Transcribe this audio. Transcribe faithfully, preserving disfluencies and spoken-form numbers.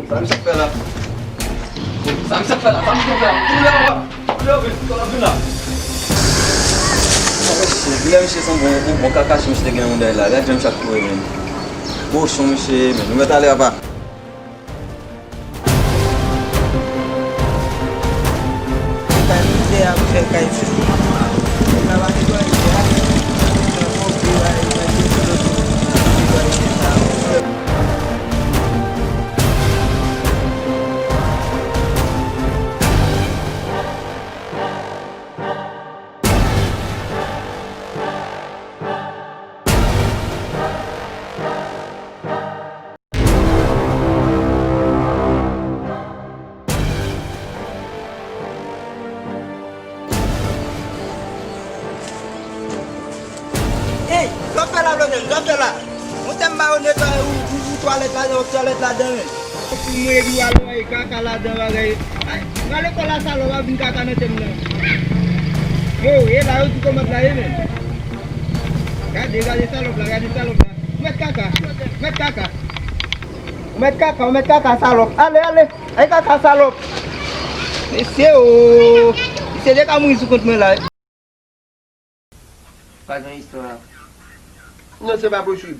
Sa misye ap fè la? Sa misye ap fè la? Sa misye ap fè la? Koulye a, koulye a, vin, koulye a, vin la. Mesye, koulye a, misye sanble yon bon, bon kaka, si misye te gen yon dèyè la. Gad jan misye ap kouri, men. Kochon, mesye, men. Nou mèt ale apa? Kay mizè ap fè kay fè. Moun la pa netwaye tè a. Nan fon vye bagay, nan vye sou lòt moun netwaye tè sa. Ey, sa w ap fè la, Blondèn? Sa w ap fè la? Monchè, m ba yo netwaye ou, ou, ou twalèt ladan, ou twalèt ladan, men. Pou mwen, epi w al wè kaka ladan, bagay. Ay, pral lekòl la, salòp, ap vin kaka nan tè m nan. Yo, e la, yo di kòmand la ye, men. Gade, gade salòp la, gade salòp la. Ou mèt kaka, ou mèt kaka. Ou mèt kaka, ou mèt kaka, salòp. Ale, ale. Ay, kaka, salòp. Mesye, o. Mesye, de ka mouri sou kont mwen la. Pa gen istwa. Non, se pa posib.